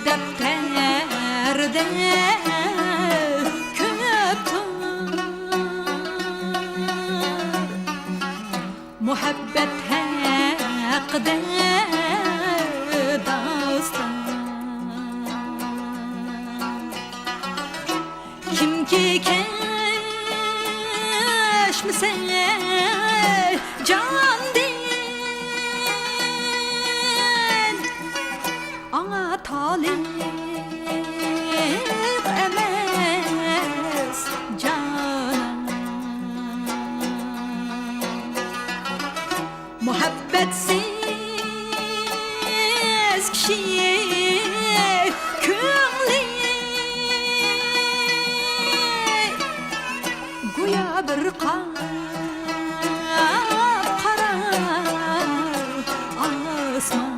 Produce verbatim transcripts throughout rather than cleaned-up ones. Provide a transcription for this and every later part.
دەپتەردە كۆپتۇر مۇھەببەت ھەققىدە داستان. كىمكى كەچمىسە جاندىن، ئاڭا تالىپ ئەمەس جانان. مۇھەببەتسىز كىشى كۆڭلى گويا بىر قاپقارا ئاسمان.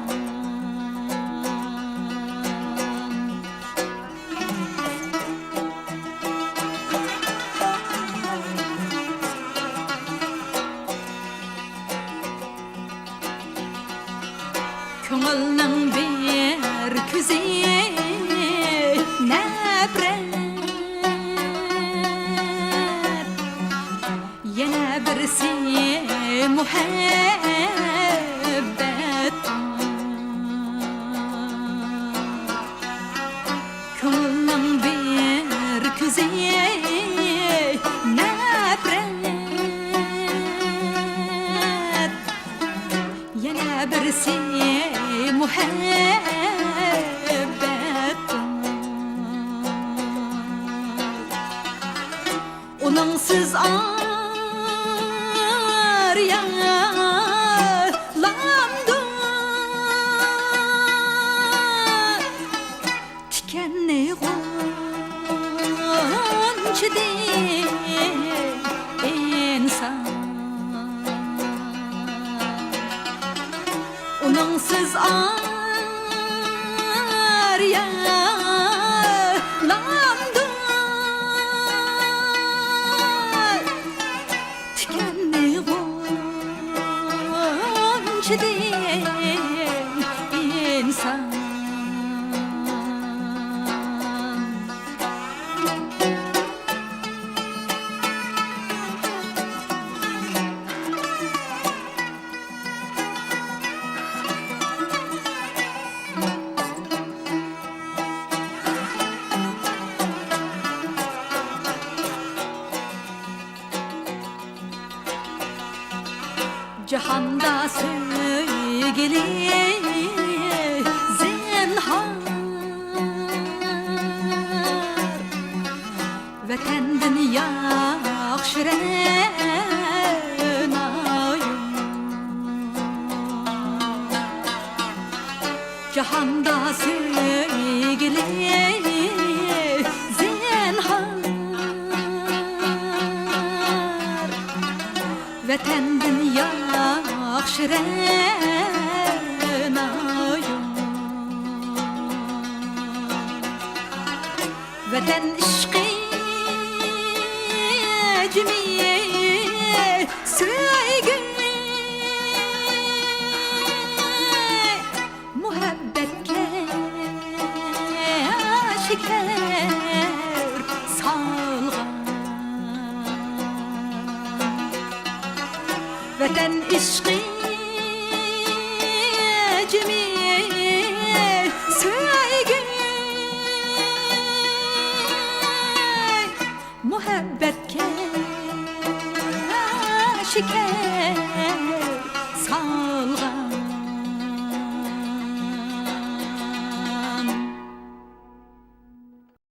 كۆڭۈلنىڭ بىر كۆزى نەپرەت، يەنە بىرسى مۇھەببەت. كۆڭۈلنىڭ بىر كۆزى نەپرەت، يەنە بىرسى مۇھەببەت. ئۇنىڭسىز ئارىيالامدۇ تىكەننى غۇنچىدىن ئىنسان. ئۇنىڭسىز ئارىيالامدۇ تىكەننى غۇنچىدىن ئىنسان. جاھاندا سۆيگۈلۈك زىنھار، ۋەتەندىن ياخشى رەنايۇ. جاھاندا سۆيگۈلۈك زىنھار، ۋەتەندىن ياخشى رەنايۇ. ۋەتەن ئىشقى جىمى سۆيگۈ مۇھەببەتكە شېكەر سالغان. ۋەتەن ئىشقى جىمى سۆيگۈ مۇھەببەتكە شېكەر